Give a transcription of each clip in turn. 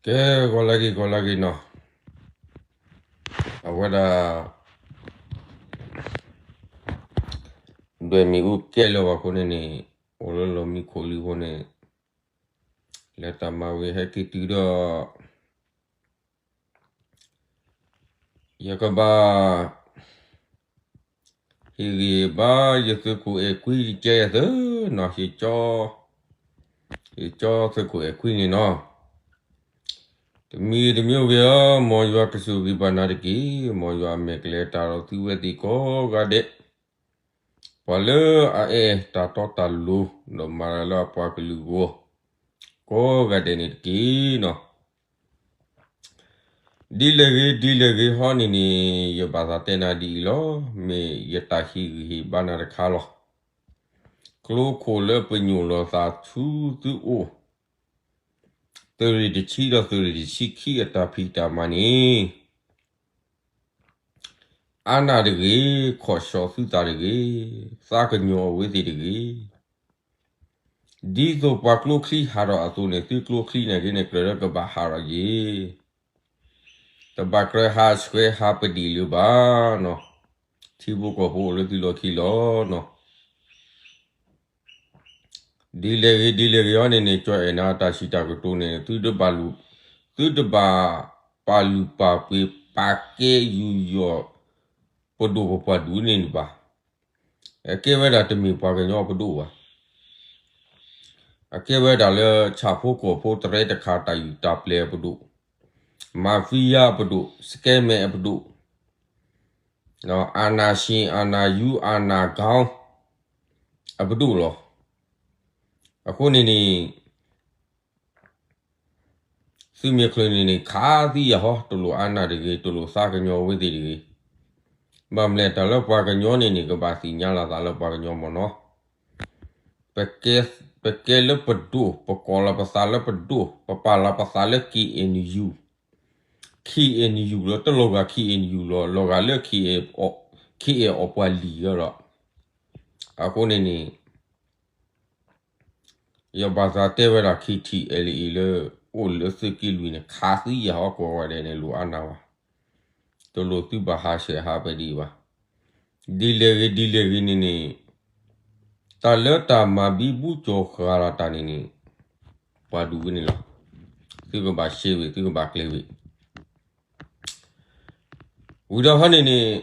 ကဲ ဂီၤလၢဂ့ၤ ဂီၤလၢဂ့ၤနီၤ, အဝဲဒၣ် ဒွဲၣ်မ့ၣ်အူကဲလၢၤဘၣ်အဃိန့ၣ်န့ၣ် အိၣ်လၢလီၢ်မံခိၣ်လံအဃိန့ၣ် လဲၤတၢ်မၤဝံၤဟဲက့ၤတုၤဒီး ယကဘၣ် ဟ့ၣ်ဂံၢ်ဟ့ၣ်ဘါ ယသုးခိၣ်အဲၣ်ခွံတကဲသၢနီၤ, ယကၠီသုးခိၣ်အဲၣ်ခွံန့ၣ်နီၤ, တမံၤတမံၤဂ့ၤဧၢ, မ်ယွၤကစူၢ်ဂ့ၤဘၣ်နၤတက့ၢ်. မ်ယွၤအမဲာ်ကလဲၤတၢ်ဒီးသုဝဲသ့ၣ်ကိးဂၤဒဲး, ပှၤလၢအအဲၣ်တၢ်တီတၢ်လိၤ ဒီးမၤတၢ်လၢအပှၤကလုာ်အဂီၢ် ကိးဂၤဒဲးန့ၣ်တက့ၢ်နီၤ. ဒ်လဲၣ်ဂ့ၤ ဒ်လဲၣ်ဂ့ၤဟီန့ၣ်န့ၣ် ယဘၣ်သးတဲနၤဒ်အံၤလီၤ. မ့ၢ်ယတၢ်ဟ့ၣ်ဂံၢ်ဟ့ၣ်ဘါနၤတခါလီၤ. ကျိခိၣ်လၢပညိၣ်လီၤသးဆူသုအိၣ် သုးရ့ၣ်တဆံဒီးသုးရ့ၣ်တဆံခံအတၢ်ဖံးတၢ်မၤန့ၣ် အါနၢ်တဂ့ၤ, ခီၣ်ဆှီသုသးတဂ့ၤ, သးကညီၤအဝဲသ့ၣ်တဂ့ၤ. ဒ်သိးပှၤကျိချံဟးထီၣ်အသိးန့ၣ် သုကျိချံန့ၣ်ဂ့ၤန့ၣ် ကြၢးလၢကဘၣ်ဟးထီၣ်ယ့ၣ်, တဘၣ်ကြၢးဟးဆှဲးဟးပဒံၣ်လၢၤဘၣ်နီၤ, ထံဖိကီၢ်ဖိအိၣ်လၢသုလီၢ်ခံလီၤနီၤ. ဒ်လဲၣ်ဂ့ၤ ဒ်လဲၣ်ဂ့ၤအီၤန့ၣ်န့ၣ် ကၠီအဲၣ်နၤအတၢ်စံးတၢ်ကတိၤန့ၣ် သုတဘၣ်လူၤ, သုတဘၣ်ပာ်လုၢ်ပာ်ပှ့ၤ ပာ်ကဲယူးယီၣ် ပဒိၣ်ပပှၢ်ဒူၣ်န့ၣ်ဘၣ်. အကဲဝဲဒၣ်တမ့ၢ်ပှၤကညီပဒိၣ်ဘၣ်. အကဲဝဲဒၣ်လၢဆၣ်ဖိကီၢ်ဖိတရဲတခါတၢ်ယူၢ်တၢ်ပျဲၢ်အပဒိၣ်, မၤဖံယါအပဒိၣ်, စကဲမဲာ်အပဒိၣ်, အာဏာရှင် အာဏာယူ အာဏာခေါင်း အပဒိၣ်လီၤ. အဃိန့ၣ်န့ၣ် သုမ့ၢ်ချုးန့ၣ်န့ၣ် ခးသံယၤဟီ, တလိၣ်အါနၢ်တဂ့ၤ, တလိၣ်သးကညီၤအဝဲသ့ၣ်တဂ့ၤ. ဘၣ်မနုၤလဲၣ် တၢ်လၢပှၤကညီန့ၣ်န့ၣ် ကဘၣ်သ့ၣ်ညါလီၤသးလၢပှၤကညီမ့ၢ်နီၤ. ပကဲလၢပဒိၣ်, ပကိးလီၤပသးလၢပဒိၣ်, ပပာ်လီၤပသးလၢ K N U, K N U လီၤ, တလီၤဂာ် K N U လီၤ, လီၤဂာ်လၢ K N အီၣ်ပှၤလံၤလီၤ. အဃိန့ၣ်န့ၣ် ယဘၣ်သးတဲဝဲဒၣ် K T L A လၢ အိၣ်လၢသုးက့လွံၢ်န့ၣ် ခးသံယၤဟီ ကိးဂၤဒဲးန့ၣ် လိၣ်အါနၢ်ဘၣ်, တလိၣ်သုဘၣ်ဟးဆှဲးဟးပဒံၣ်ဘၣ်. ဒ်လဲၣ်ဂ့ၤ ဒ်လဲၣ်ဂ့ၤန့ၣ်န့ၣ် တၢ်လၢတၢ်မၤဘံဘူကၠီၤဃာ်လီၤတၢ်န့ၣ်န့ၣ် ပှၤဒူၣ်ဝဲန့ၣ်လီၤ. သုကဘၣ်ရှဲဝံၤ သုကဘၣ်ကျဲၤဝံၤ ဝံၤဒီးဟီန့ၣ်န့ၣ်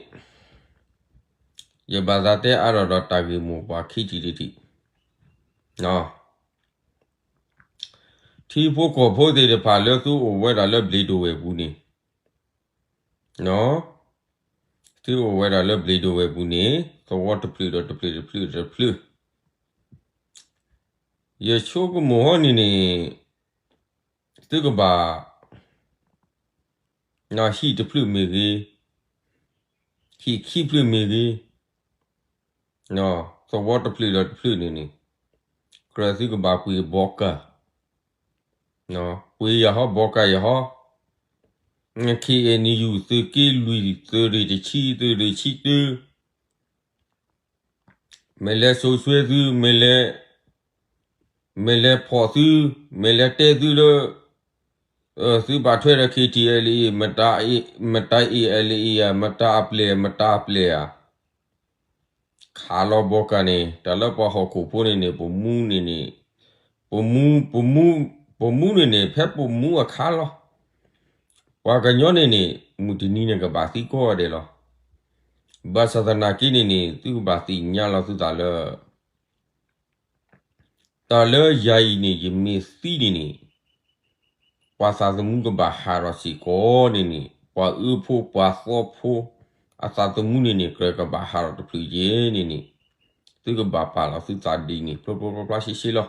ယဘၣ်သးတဲအါထီၣ်ဒီးတၢ်ဂ့ၢ်မိၢ်ပှၢ်ခံထံၣ်တထံၣ်, ထံဖိကီၢ်ဖိသ့ၣ်တဖၣ်လၢသုအိၣ်ဝဲဒၣ်လၢဘျံးဒိၣ်ဝဲၢ်ပူၤန့ၣ်, သုအိၣ်ဝဲဒၣ်လၢဘျံးဒိၣ်ဝဲၢ်ပူၤန့ၣ် သဝီတဖျၢၣ်ဒီးတဖျၢၣ်တဖျၢၣ်တဖျၢၣ် ယဆိကမိၣ်ဟီန့ၣ်န့ၣ် သုကဘၣ် ဟံၣ်တဖျၢၣ်မ့ၢ်ဂ့ၤ, ဟံၣ်ခံဖျၢၣ်မ့ၢ်ဂ့ၤ, သဝီတဖျၢၣ်ဒီးတဖျၢၣ်န့ၣ်န့ၣ် ကြၢးသုကဘၣ်ပှ့ၤဘီကၢ်, ပှ့ၤယၤဟီ ဘီကၢ်ယၤဟီ, K N U သုးက့လွံၢ် သုးရ့ၣ်တဆံ သုးရ့ၣ်ဆံတၢ မ့ၢ်လဲၤစိာ်ဆွဲသု, မ့ၢ်လဲၤ, မ့ၢ်လဲၤဖီၣ်သု, မ့ၢ်လဲၤတဲသုလၢ သုဘၣ်ထွဲဒီး K T L A, မတၤ A L A ဧါ, မတၤအပျဲၢ် မတၤအပျဲၢ်ဧါ. ခးလီၤဘီကၢ်န့ၣ် တၢ်လၢပှၤဟီၣ်ခိၣ်ဖိန့ၣ်န့ၣ် ပမူန့ၣ်န့ၣ်, ပမူ, ပမူ, ပမူန့ၣ်န့ၣ် ဖဲပမူအခါလီၤ. ပှၤကညီန့ၣ်န့ၣ် မုၢ်တနံၤန့ၣ်ကဘၣ်သံကိးဂၤဒဲးလီၤ. ဘၣ်ဆၣ်သနာ်က့န့ၣ်န့ၣ် သုကဘၣ်သ့ၣ်ညါလီၤသုသးလၢ တၢ်လၢယၤအံၤန့ၣ် ယမ့ၢ်သံန့ၣ်န့ၣ် ပှၤသးသမူကဘၣ်ဟးထီၣ်စ့ၢ်ကီးန့ၣ်န့ၣ် ပှၤအၢဖိပှၤသီဖိ အသးသမူန့ၣ်န့ၣ် ကြၢးကဘၣ်ဟးထီၣ်တဖျၢၣ်ယဲန့ၣ်န့ၣ် သုကဘၣ်ပာ်လီၤသုသးဒ်န့ၣ် ဖျိဖျိဖျါဖျါရှဲရှဲလီၤ.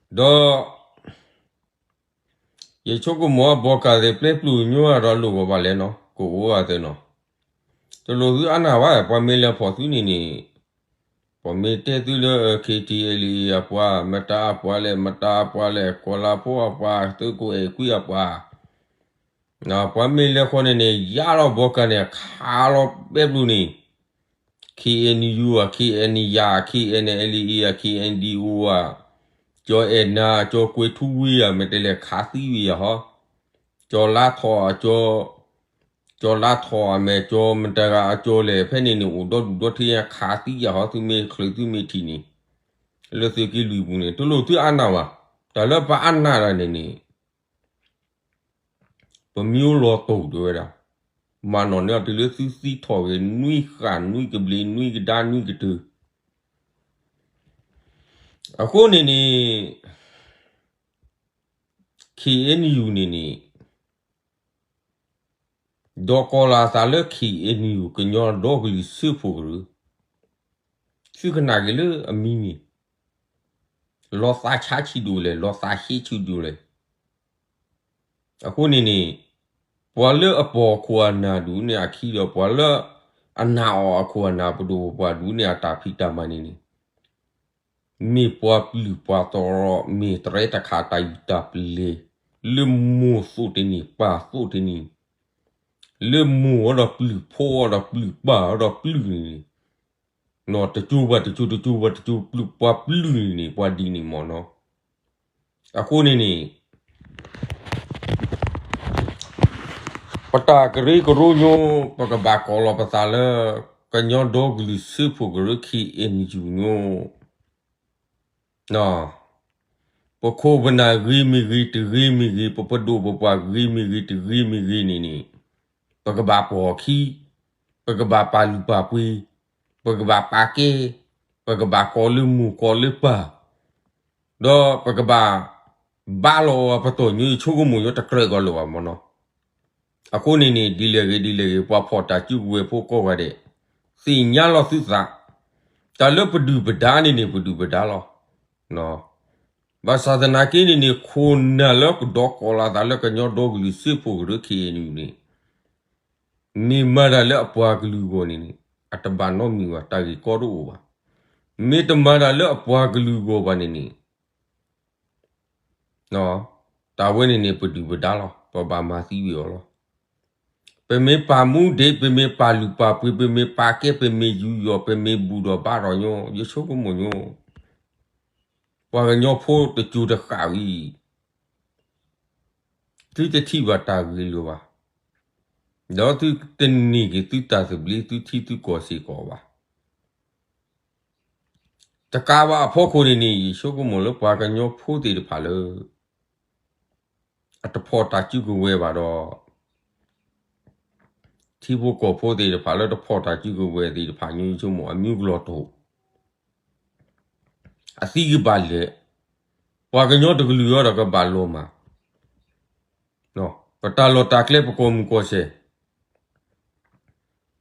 ဒီး ယဆိကမိၣ်အဘီကၢ်သ့ၣ် ပျဲပျုၢ်ညိအဒီးလိၣ်ဂီၤဘၣ်လဲၣ်နီၤ ကအိၣ်အသးနီၤ. တလိၣ်သုအါနၢ်ဘၣ် ပှၤမ့ၢ်လဲၤဖီၣ်သုန့ၣ်န့ၣ် ပှၤမ့ၢ်တဲသုလၢ K T L A အပှၤ မတၤအပှၤလဲၣ် မတၤအပှၤလဲၣ် ကီၤလၤဖိအပှၤ သုးခိၣ်အဲၣ်ခွံအပှၤ ပှၤမ့ၢ်လဲၤဃီန့ၣ်န့ၣ် ယါလီၤဘီကၢ်န့ၣ် ခးလီၤပျဲပျုၢ်န့ၣ် K N U ဧါ K N Y ဧါ K N L A ဧါ K N D O ဧါ ကၠီအဲၣ်နၤ ကၠီကွဲၤထူဝ့ဧါ မ့ၢ်တဲလဲၣ် ခးသံဝံၤယၤဟီ, ကၠီလါထီၣ်အကၠီ, ကၠီလါထီၣ်အမဲာ် ကၠီမတၤဂၤအကၠီလဲၣ် ဖဲန့ၣ်န့ၣ် အိၣ်ဒီဒူၣ်ဒီထၢညါ ခးသံယၤဟီ သုမ့ၢ်ချုးသုမ့ၢ်ထံၣ်န့ၣ်, လၢသုးက့လွံၢ်ပူၤန့ၣ် တလိၣ်သုအါနၢ်ဘၣ်, တၢ်လၢပအါနၢ်တၢ်န့ၣ်န့ၣ် ပမံလီၤတိၢ်တဲဝဲဒၣ်, မၤနီၣ်န့ၢ်အီၤတုၤလၢသုသံထီၣ်ဂ့ၤ နွံဃာ် နွံကဘျံး နွံကဒါ နွံကတၢၢ်, အဃိန့ၣ်န့ၣ် ခ့ၣ်အဲၣ်ယူၣ်န့ၣ်န့ၣ် ဒီးကိးလီၤအသးလၢ ခ့ၣ်အဲၣ်ယူၣ် ကညီဒီကလုာ်စၢဖှိၣ်ကရၢ, သုကနၣ်က့ၤလၢအမံၤန့ၣ် လီၤသးဆါဆံးဒိၣ်လဲၣ် လီၤသးဟ့ဆံးဒိၣ်လဲၣ်. အဃိန့ၣ်န့ၣ် ပှၤလၢအပိာ်အခိၣ်အနၢ်ဒူၣ်န့ၣ်အခံဒီး ပှၤလၢအနာ်အီၤအခိၣ်အနၢ် ပဒိၣ်ပပှၢ်ဒူၣ်န့ၣ် အတၢ်ဖံးတၢ်မၤန့ၣ်န့ၣ် မ့ၢ်ပှၤပျုၢ်ပှၤသီ မ့ၢ်တရဲတခါတၢ်ယူၢ်တၢ်ပျဲၤ လၢမိၢ်သိးတနံၤ ပၢ်သိးတနံၤ လၢမိၢ်အီၤဒီးပျုၢ်ဖိအီၤဒီးပျုၢ်ပၢ်အီၤဒီးပျုၢ်န့ၣ်န့ၣ် တကၠိဘၣ်တကၠိ တကၠိဘၣ်တကၠိ ပျုၢ်ပှၤပျုၢ်န့ၣ်န့ၣ် ပှၤဒ်န့ၣ်မ့ၢ်နီၤ. အဃိန့ၣ်န့ၣ် ပတၢ်ကရၢကရိညိ ပကဘၣ်ကိးလီၤပသးလၢ ကညီဒီကလုာ်စၢဖှိၣ်ကရၢ ခ့ၣ်အဲၣ်ယူၣ်ညိ ပခိၣ်ပနၢ်ဂ့ၤမ့ၢ်ဂ့ၤ တဂ့ၤမ့ၢ်ဂ့ၤ ပပဒိၣ်ပပှၢ်ဂ့ၤမ့ၢ်ဂ့ၤ တဂ့ၤမ့ၢ်ဂ့ၤန့ၣ်န့ၣ် ပကဘၣ်ပိာ်အခံ, ပကဘၣ်ပာ်လုၢ်ပာ်ပှ့ၤ, ပကဘၣ်ပာ်ကဲ, ပကဘၣ်ကိးလၢမိၢ်ကိးလၢပၢ်, ဒီးပကဘၣ်ဘါလီၤအီၤပတီၢ်ညိ ယဆိကမိၣ်ညိ တကြၢးကီးလိာ်ဘၣ်မ့ၢ်နီၤ. အဃိန့ၣ်န့ၣ် ဒ်လဲၣ်ဂ့ၤဒ်လဲၣ်ဂ့ၤ ပှၤဖီၣ်တၢ်စုကဝဲၤဖိကိးဂၤဒဲး သ့ၣ်ညါလီၤသုသး, တၢ်လၢပဒုၣ်ပဒါန့ၣ်န့ၣ် ပဒုၣ်ပဒါလီၤ. ဘၣ်ဆၣ်သနာ်က့န့ၣ်န့ၣ် ခိၣ်နၢ်လၢကဒီးကိးလီၤသးလၢကညီဒီကလုာ်စၢဖှိၣ်ကရၢ ခ့ၣ်အဲၣ်ယူၣ်န့ၣ် မ့ၢ်မၤတၢ်လၢအပှၤကလုာ်အဂီၢ်န့ၣ်န့ၣ် အတဘၣ်နီတမံၤဘၣ် တၢ်ဂ့ၢ်ကီတအိၣ်ဘၣ်. မ့ၢ်တမၤတၢ်လၢအပှၤကလုာ်အဂီၢ်ဘၣ်န့ၣ်န့ၣ် တၢ်ဝဲန့ၣ်န့ၣ် ပဒုၣ်ပဒါလီၤ ပဘၣ်မၤသံဝံၤအီၤလီၤ. ပမ့ၢ်ပာ်မူဒ့း ပမ့ၢ်ပာ်လုၢ်ပာ်ပှ့ၤ ပမ့ၢ်ပာ်ကဲ ပမ့ၢ်ယူးယီၣ် ပမ့ၢ်ဘူၣ်ဒီးဘါထီၣ်ညိ ယဆိကမိၣ်ညိ ပှၤကညီဖိတစိၤတဃၣ်ဝံၤ သုတထံၣ်ဘၣ်တၢ်ဂ့ၤလၢၤဘၣ်, ဒီးသုတန့ၢ်က့ၤသုတၢ်သဘျ့ သုထံသုကီၢ်စ့ၢ်ကီးဘၣ်. တကးဘၣ်အဖီခိၣ်န့ၣ်န့ၣ် ယဆိကမိၣ်လၢပှၤကညီဖိသ့ၣ်တဖၣ်လၢ အတဖီၣ်တၢ်စုကဝဲၤဘၣ်ဒီး ထံဖိကီၢ်ဖိသ့ၣ်တဖၣ်လၢတဖီၣ်တၢ်စုကဝဲၤသ့ၣ်တဖၣ်ညိ ယဆိကမိၣ် အမံၤကလီၤတိၢ် အသံကဘၣ်လဲၣ်, ပှၤကညီတကလုာ်အံၤဒီးကဘၣ်လီၤမၢ်, ပတၢ်လီၢ်တၢ်ကျဲ ပကီၢ်မုၢ်ကီၢ်ဆဲး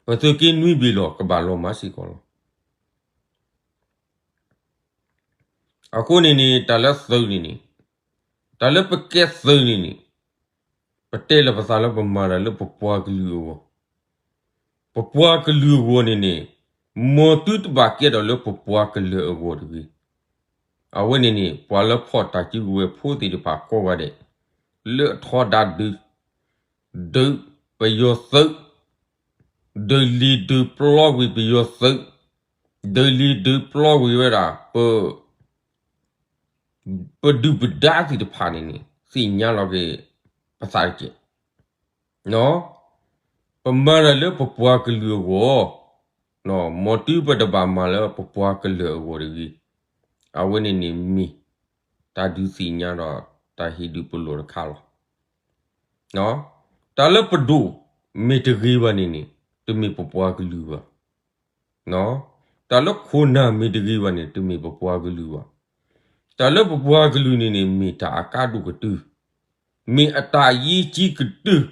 ပသုးက့နွံဘ့ၣ်လီၤကဘၣ်လီၤမၢ်စ့ၢ်ကီးလီၤ. အဃိန့ၣ်န့ၣ် တၢ်လၢသုးန့ၣ်န့ၣ် တၢ်လၢပကဲသုးန့ၣ်န့ၣ် ပတဲလီၤပသးလၢပမၤတၢ်လၢပပှၤကလုာ်အဂီၢ်, ပပှၤကလုာ်အဂီၢ်န့ၣ်န့ၣ် မ်သုတဘၣ်ကဲထီၣ်လၢပပှၤကလုာ်အဂီၢ်တဂ့ၤ. အဝဲန့ၣ်န့ၣ် ပှၤလၢဖီၣ်တၢ်စုကဝဲၤဖိသ့ၣ်တဖၣ်ကိးဂၤဒဲး လၢအထီဒါဒုး ဒုးပယီၤသုး ဒုးလံၤဒုးပျီကွံာ်ပယီၤသုး, ဒုးလံၤဒုးပျီကွံာ်ဝဲဒၣ် ပ ပဒုၣ်ပဒါသ့ၣ်တဖၣ်န့ၣ်န့ၣ် သ့ၣ်ညါလီၤက့ၤပသးတက့ၢ်. ပမၤတၢ်လၢပပှၤကလုာ်အဂီၢ်, မ်သုပတဘၣ်မၤလၢပပှၤကလုာ်အဂီၢ်တဂ့ၤ. အဝဲန့ၣ်န့ၣ်မ့ၢ်တၢ်ဒုးသ့ၣ်ညါဒီးတၢ်ဟ့ၣ်ဒုးပလီၢ်တခါလီၤ. တၢ်လၢပဒိၣ်မ့ၢ်တဂ့ၤဘၣ်န့ၣ်န့ၣ် တမ့ၢ်ပပှၤကလုာ်ဘၣ်. တၢ်လၢခိၣ်နၢ်မ့ၢ်တဂ့ၤဘၣ်န့ၣ် တမ့ၢ်ပပှၤကလုာ်ဘၣ်. တၢ်လၢပပှၤကလုာ်န့ၣ်န့ၣ် မ့ၢ်တၢ်အကါဒိၣ်ကတၢၢ်, မ့ၢ်အတၢ်အရေးကြီးကတၢၢ်,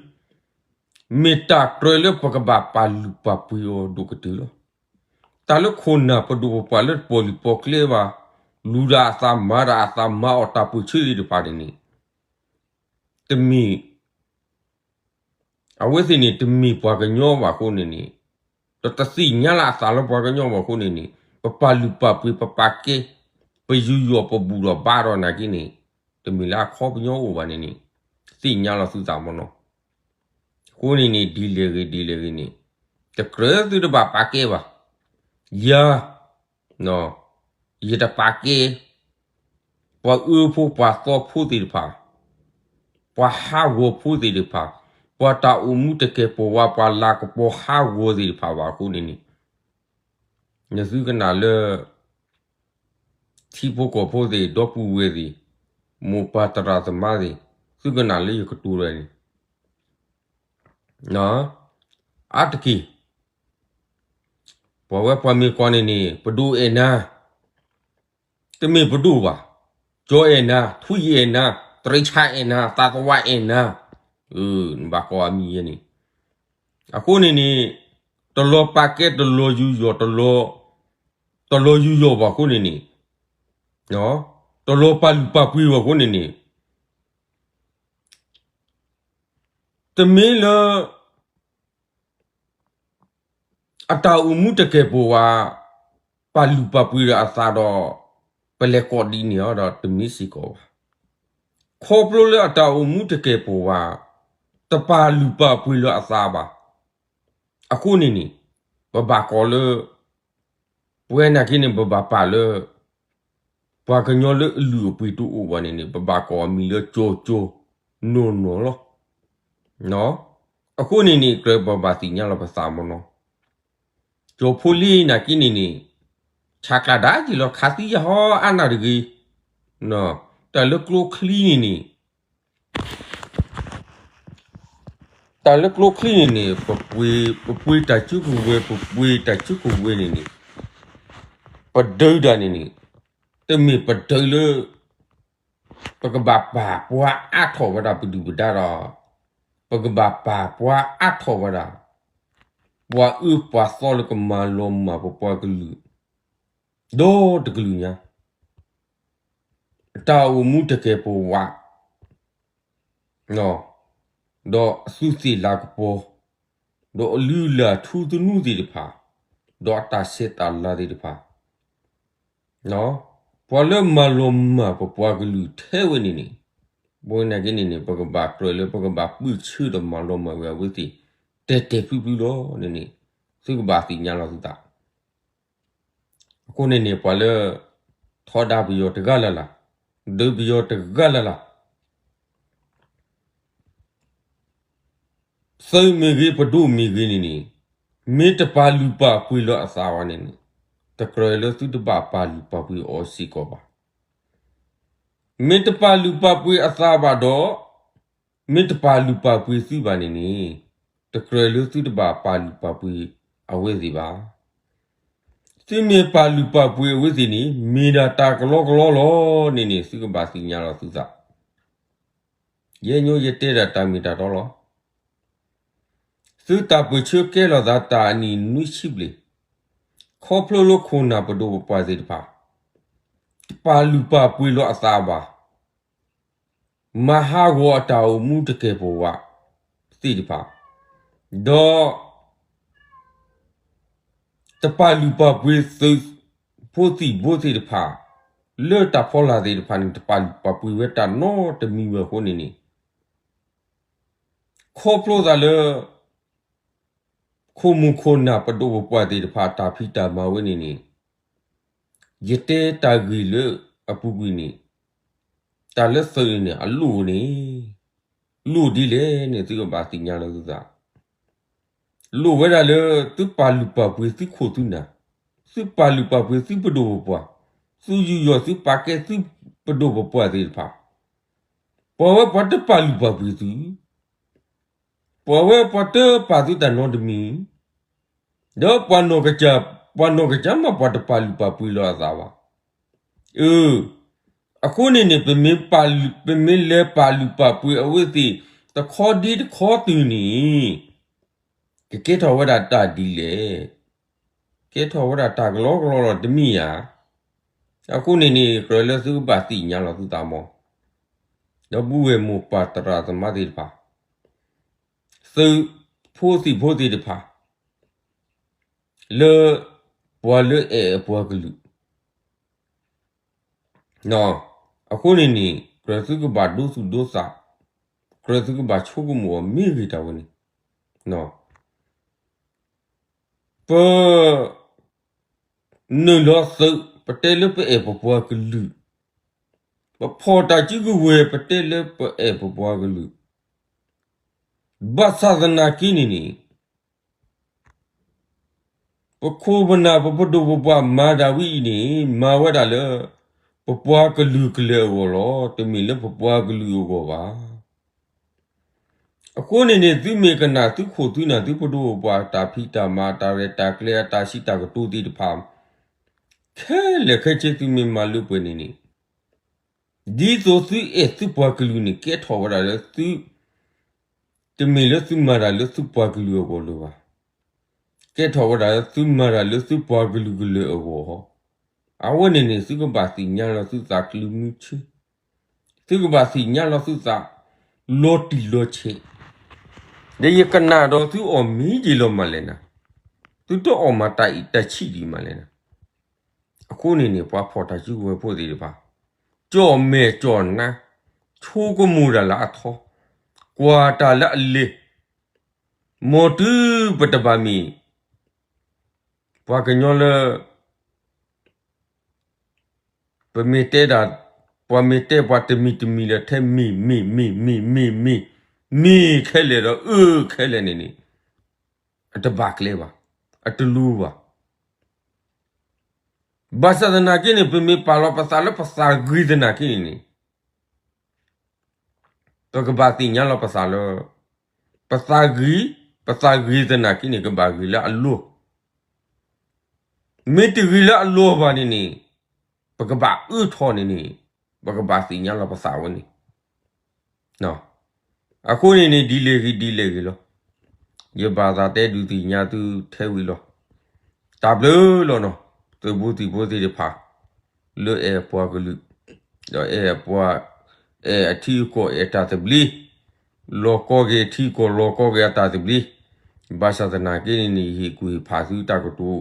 မ့ၢ်တၢ်ကြၢးလၢပကဘၣ်ပာ်လုၢ်ပာ်ပှ့ၤအီၤဒိၣ်ကတၢၢ်လီၤ. တၢ်လၢခိၣ်နၢ်ပဒိၣ်ပပှၢ်လၢတပိာ်လုၢ်ပိာ်ကျဲဘၣ်, လူၤဒၣ်အသးမၤဒၣ်အသးမၤအီၣ်တၢ်ပၢၢ်ဆၢသ့ၣ်တဖၣ်န့ၣ်န့ၣ် တမ့ၢ် အဝဲသ့ၣ်န့ၣ် တမ့ၢ်ပှၤကညီဘၣ်အဃိန့ၣ်န့ၣ်, ဒီးတသ့ၣ်ညါလၢအသးလၢပှၤကညီဘၣ်အဃိန့ၣ်န့ၣ်, ပပာ်လုၢ်ပာ်ပှ့ၤ ပပာ်ကဲ, ပယူးယီၣ်ပဘူၣ်ဒီးဘါထီၣ်နာ်က့န့ၣ်, တမ့ၢ်လၢအခီပညီအိၣ်ဘၣ်န့ၣ်န့ၣ်, သ့ၣ်ညါလီၤသုသးမ့ၢ်နီၤ. အဃိန့ၣ်န့ၣ် ဒ်လဲၣ်ဂ့ၤဒ်လဲၣ်ဂ့ၤန့ၣ်, တကြၢးသုတဘၣ်ပာ်ကဲဘၣ်. ယၤ ယတပာ်ကဲ ပှၤအၢဖိပှၤသီဖိသ့ၣ်တဖၣ်, ပှၤဟးဂီၤဖိသ့ၣ်တဖၣ်, ပှၤတၢ်အိၣ်မူတကဲာ်ပဝး ပှၤလၤကပီၤဟးဂီၤသ့ၣ်တဖၣ်ဘၣ်အဃိန့ၣ်န့ၣ်, နသုကနၣ်လၢ ထံဖိကီၢ်ဖိသ့ၣ် ဒီပုၢ်ဝဲၢ်သ့ၣ်, မိၢ်ပၢ်သရၣ်သမါသ့ၣ်, သုကနၣ်လၢယကတိၤတဂၤန့ၣ်, အါတက့ၢ်, ပှၤဝဲပှၤမ့ၢ်ကွၢ်န့ၣ်န့ၣ် ပဒိၣ်အဲၣ်နၤ, တမ့ၢ်ပဒိၣ်ဘၣ်, ကၠီအဲၣ်နၤ, ထွံၣ်အဲၣ်နၤ, တရံးဆါအဲၣ်နၤ, သးသဝးအဲၣ်နၤ, နဘၣ်ကိးအမံၤယဲန့ၣ်, အဃိန့ၣ်န့ၣ်, တလီၤပာ်ကဲ တလီၤယူးယီၣ်, တလီၤယူးယီၣ်ဘၣ်အဃိန့ၣ်န့ၣ်, တလီၤပာ်လုၢ်ပာ်ပှ့ၤဘၣ်အဃိန့ၣ်န့ၣ်, တမ့ၢ်လၢ အတၢ်အိၣ်မူတကဲာ်ပဝး ပာ်လုၢ်ပာ်ပှ့ၤဒီးအသးဒီး ပလဲၤကိးဒ်န့ၣ်အီၤဒီးတမ့ၢ်စ့ၢ်ကီးဘၣ်. ခီဖျိလၢအတၢ်အိၣ်မူတကဲာ်ပဝး တပာ်လုၢ်ပာ်ပှ့ၤလၢအသးဘၣ်. အဃိန့ၣ်န့ၣ် ပဘၣ်ကိးလၢ ပဝဲနာ်က့န့ၣ် ပဘၣ်ပာ်လၢ ပှၤကညီလၢအလုၢ်အပှ့ၤတအိၣ်ဘၣ်န့ၣ်န့ၣ် ပဘၣ်ကိးအမံၤလၢကၠီကၠီနီၢ်နီၢ်လီၤ. အဃိန့ၣ်န့ၣ် ကြၢးပဘၣ်သ့ၣ်ညါလီၤပသးမ့ၢ်နီၤ. ကၠီဖိလ့နာ်က့န့ၣ်န့ၣ် ဆးကျးဒၣ်က့ၤလီၤ ခးသံယဟီအါနၢ်တဂ့ၤ. တၢ်လၢကျိချံန့ၣ်န့ၣ် တၢ်လၢကျိချံန့ၣ်န့ၣ် ပပှ့ၤ ပပှ့ၤတၢ်စုကဝဲၤ ပပှ့ၤတၢ်စုကဝဲၤန့ၣ်န့ၣ် ပဒုးတၢ်န့ၣ်န့ၣ် တမ့ၢ်ပဒုးလၢ ပကဘၣ်ပာ်ပှၤအါထီၣ်ဝဲဒၣ်ပဒုၣ်ပဒါဒီး ပကဘၣ်ပာ်ပှၤအါထီၣ်ဝဲဒၣ် ပှၤအၢပှၤသီလၢကမၤလီၤမၢ်ပပှၤကလုာ် ဒီတကလုာ်ညါ တၢ်အိၣ်မူတကဲာ်ပဝး ဒီးအသူးသ့ၣ်လၤကပီၤ ဒီးအလုၢ်အလၢ်ထူသနူသ့ၣ်တဖၣ် ဒီးအတၢ်ဆဲးတၢ်လၤသ့ၣ်တဖၣ် ပှၤလၢမၤလီၤမၢ်ပပှၤကလုာ်ထဲဝဲန့ၣ်န့ၣ် ပဝဲနာ်က့န့ၣ်န့ၣ် ပကဘၣ်ကြၢးလၢပကဘၣ်ပၢၢ်ဆၢဒီးမၤလီၤမၢ်ဝဲအဝဲသ့ၣ် တဲာ်တဲာ်ဖျုဖျုလီၤန့ၣ်န့ၣ် သုကဘၣ်သ့ၣ်ညါလီၤသုသး အဃိန့ၣ်န့ၣ် ပှၤလၢ ထီဒါပယီၤတဂၤလၢ်လၢ်, ဒုးပယီၤတဂၤလၢ်လၢ်, သုးမ့ၢ်ဂ့ၤ ပဒိၣ်မ့ၢ်ဂ့ၤန့ၣ်န့ၣ်, မ့ၢ်တပာ်လုၢ်ပာ်ပှ့ၤလၢအသးဘၣ်န့ၣ်န့ၣ်, တကြၢးလၢသုတဘၣ်ပာ်လုၢ်ပာ်ပှ့ၤအီၤစ့ၢ်ကီးဘၣ်. မ့ၢ်တပာ်လုၢ်ပာ်ပှ့ၤအသးဘၣ်ဒီး, မ့ၢ်တပာ်လုၢ်ပာ်ပှ့ၤသုဘၣ်န့ၣ်န့ၣ်, တကြၢးလၢသုတဘၣ်ပာ်လုၢ်ပာ်ပှ့ၤအဝဲသ့ၣ်ဘၣ်. သုမ့ၢ်ပာ်လုၢ်ပာ်ပှ့ၤအဝဲသ့ၣ်န့ၣ် မ့ၢ်ဒၣ်တၢ်ကလီကလီလီၤန့ၣ်န့ၣ် သုကဘၣ်သ့ၣ်ညါလီၤသုသး. ယဲညိယတဲဒၣ်တၢ်မ့ၢ်တၢ်တီလီၤ. သုတၢ်ပၢၢ်ဆၢကဲလီၤသးတၢ်အနံၣ်နွံဆံဘျဲၣ်, ခီဖျိလၢခိၣ်နၢ်ပဒိၣ်ပပှၢ်သ့ၣ်တဖၣ် တပာ်လုၢ်ပာ်ပှ့ၤလီၤအသးဘၣ် မၤဟးဂီၤအတၢ်အိၣ်မူတကဲာ်ပဝးသ့ၣ်တဖၣ်, ဒီး တပာ်လုၢ်ပာ်ပှ့ၤသုးဖိသံၣ်ဘိသ့ၣ်တဖၣ်, လၢတၢ်ဖီလာ်သ့ၣ်တဖၣ်န့ၣ် တပာ်လုၢ်ပာ်ပှ့ၤဝဲတၢ်နီတမံၤဝဲအဃိန့ၣ်န့ၣ်, ခီဖျိသးလၢ ခိၣ်မူၣ်ခိၣ်နၢ်ပဒိၣ်ပပှၢ်သ့ၣ်တဖၣ်တၢ်ဖံးတၢ်မၤဝဲန့ၣ်န့ၣ်, ယတဲတၢ်ဂ့ၢ်လၢအပူၤကွံာ်န့ၣ်, တၢ်လၢသုးန့ၣ် အလိၣ်န့ၣ်, လိၣ်ဒ်လဲၣ်န့ၣ် သုကဘၣ်သ့ၣ်ညါလီၤသုသး လိၣ်ဝဲဒၣ်လၢသုပာ်လုၢ်ပာ်ပှ့ၤသုခိၣ်သုနၢ်, သုပာ်လုၢ်ပာ်ပှ့ၤသုပဒိၣ်ပပှၢ်, သုယူးယီၣ်သုပာ်ကဲသုပဒိၣ်ပပှၢ်သ့ၣ်တဖၣ်, ပှၤဝဲပှၤတပာ်လုၢ်ပာ်ပှ့ၤသု, ပှၤဝဲပှၤတပာ်သုတၢ်နီတမံၤ, ဒီးပှၤနီၢ်ကစၢ်, ပှၤနီၢ်ကစၢ်မးပှၤတပာ်လုၢ်ပာ်ပှ့ၤလီၤအသးဘၣ်. အၢ, အဃိန့ၣ်န့ၣ် ပမ့ၢ်လဲၤပာ်လုၢ်ပာ်ပှ့ၤအဝဲသ့ၣ် တခီဒ့တခီတုၤန့ၣ်, ကကဲထီၣ်ဝဲဒၣ်တၢ်ဒ်လဲၣ်. ကဲထီၣ်ဝဲဒၣ်တၢ်ကလီကလီလီၤတမ့ၢ်ဧါ. အဃိန့ၣ်န့ၣ် ကြၢးလၢသုကဘၣ်သ့ၣ်ညါလီၤသုသးမး, ဒီပုၢ်ဝဲၢ်မိၢ်ပၢ်သရၣ်သမါသ့ၣ်တဖၣ်, သုးဖိသံၣ်ဖိသ့ၣ်တဖၣ် လၢ ပှၤလၢအဲၣ်အပှၤကလုာ် အဃိန့ၣ်န့ၣ် ကြၢးသုကဘၣ်ဒိသူၣ်ဒိသး, ကြၢးသုကဘၣ်ဆိကမိၣ်အီၤမ့ၢ်ဂ့ၤတၢ်ဝဲန့ၣ်, ပ နုာ်လီၤသုး ပတဲလၢပအဲၣ်ပပှၤကလုာ်, ပ ပဖီၣ်တၢ်စုကဝဲၤ ပတဲလၢပအဲၣ်ပပှၤကလုာ်, ဘၣ်ဆၣ်သနာ်က့န့ၣ်န့ၣ် ပခိၣ်ပနၢ် ပပဒိၣ်ပပှၢ်မၤတၢ်ဝဲအံၤန့ၣ် မၤဝဲဒၣ်လၢ ပပှၤကလုာ်ကလဲာ်အဂီၢ်လီၤ. တမ့ၢ်လၢပပှၤကလုာ်အဂီၢ်ဘၣ်. အဃိန့ၣ်န့ၣ် သုမ့ၢ်ကနၣ်သုခိၣ်သုနၢ် သုပဒိၣ်ပပှၢ် တၢ်ဖံးတၢ်မၤ တၢ်ရဲၣ်တၢ်ကျဲၤ အတၢ်စံးတၢ်ကတိၤသ့ၣ်တဖၣ် ခဲလၢာ်ခဲဆ့ သုမ့ၢ်မၤလၢပှဲၤန့ၣ်န့ၣ် ဒ်သိးသုအဲၣ်သုပှၤကလုာ်န့ၣ် ကဲထီၣ်ဝဲဒၣ်လၢသု, တမ့ၢ်လၢသုမၤတၢ်လၢသုပှၤကလုာ်အဂီၢ်လၢၤဘၣ်. ကဲထီၣ်ဝဲဒၣ်လၢ သုမၤတၢ်လၢသုပှၤကလုာ်ကလဲာ်အဂီၢ်, အဝဲန့ၣ်န့ၣ် သုကဘၣ်သ့ၣ်ညါလီၤသုသး ကလုၢ်မုၢ်ဆ့, သုကဘၣ်သ့ၣ်ညါလီၤသုသး လီၤတံၢ်လီၤဆဲး, ဒီးယကနၣ်ဒီးသုအီၣ်မ့ၤယ့ၤလီၤမးလဲၣ်နၤ, သုတအီၣ်မၤတၢ်အံၤတၢ်ဆံးဒံးမးလဲၣ်နၤ. အဃိန့ၣ်န့ၣ် ပှၤဖီၣ်တၢ်စုကဝဲၤဖိသ့ၣ်တဖၣ် ကၠီၣ်မဲာ်ကၠီၣ်နါ, ဆိကမိၣ်တၢ်လၢအထီ, ကွၢ်တၢ်လၢအလဲၤ, မ်တုၤပတဘၣ်မ့ၢ် ပှၤကညီလၢ ပမ့ၢ်တဲဒၣ်, ပှၤမ့ၢ်တဲပှၤတမံၤတမံၤလၢ ထဲမ့ၢ်မ့ၢ်မ့ၢ်မ့ၢ်မ့ၢ်မ့ၢ်, မ့ၢ်ခဲလၢာ်ဒီးအၢခဲလၢာ်န့ၣ်န့ၣ် အတဘၣ်ကျဲဘၣ်, အတလိၤဘၣ်. ဘၣ်ဆၣ်သနာ်က့န့ၣ် ပမ့ၢ်ပာ်လီၤပသးလၢပသးဂ့ၤသနာ်က့န့ၣ်န့ၣ် ပကဘၣ်သ့ၣ်ညါလီၤပသးလၢ ပသးဂ့ၤ, ပသးဂ့ၤသနာ်က့န့ၣ် ကဘၣ်ဂ့ၤလၢအလိၤ, မ့ၢ်တဂ့ၤလၢအလိၤဘၣ်န့ၣ်န့ၣ် ပကဘၣ်အၢထီၣ်န့ၣ်န့ၣ် ပကဘၣ်သ့ၣ်ညါလီၤပသးဝဲန့ၣ်. အဃိန့ၣ်န့ၣ် ဒ်လဲၣ်ဂ့ၤဒ်လဲၣ်ဂ့ၤလီၤ. ယဘၣ်သးတဲဒုးသ့ၣ်ညါသုထဲဝံၤလီၤ. တၢ်ဘျုးလီၤနီၤ, သုးဖိသံၣ်ဖိသ့ၣ်တဖၣ် လၢအဲၣ်ပှၤကလုာ်, ဒီးအဲၣ်ပှၤ, အဲၣ်အထံအကီၢ်အဲၣ်တၢ်သဘျ့, လီၤကီက့ၤအထံအကီၢ် လီၤကီက့ၤအတၢ်သဘျ့, ဘၣ်ဆၣ်သနာ်က့န့ၣ်န့ၣ် ယဟ့ၣ်ကူၣ်ဟ့ၣ်ဖးသုတၢ်ကတိၤ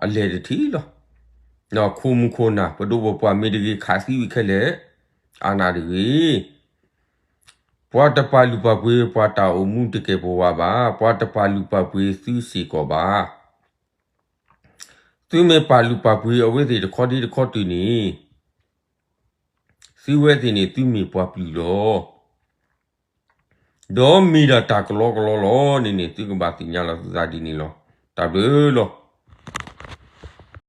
အလဲၢ်တထံၣ်လီၤ. ခိၣ်မူခိၣ်နၢ် ပဒိၣ်ပပှၢ်မ့ၢ်တဂ့ၤ ခးသံဝံၤခဲလၢာ်, အါနၢ်တဂ့ၤ ပှၤတပာ်လုၢ်ပာ်ပှ့ၤ ပှၤတၢ်အိၣ်မူတကဲာ်ပဝးဘၣ်, ပှၤတပာ်လုၢ်ပာ်ပှ့ၤသုစ့ၢ်ကီးဘၣ်. သုမ့ၢ်ပာ်လုၢ်ပာ်ပှ့ၤအဝဲသ့ၣ်တခီဒ့တခီတုၤန့ၣ် သုဝဲသ့ၣ်န့ၣ် သုမ့ၢ်ပှၤပျုၢ်လီၤ. ဒီးမ့ၢ်ဒၣ်တၢ်ကလီကလီလီၤန့ၣ်န့ၣ် သုကဘၣ်သ့ၣ်ညါလီၤသုသးဒ်န့ၣ်လီၤ. တၢ်ဘျုးလီၤ.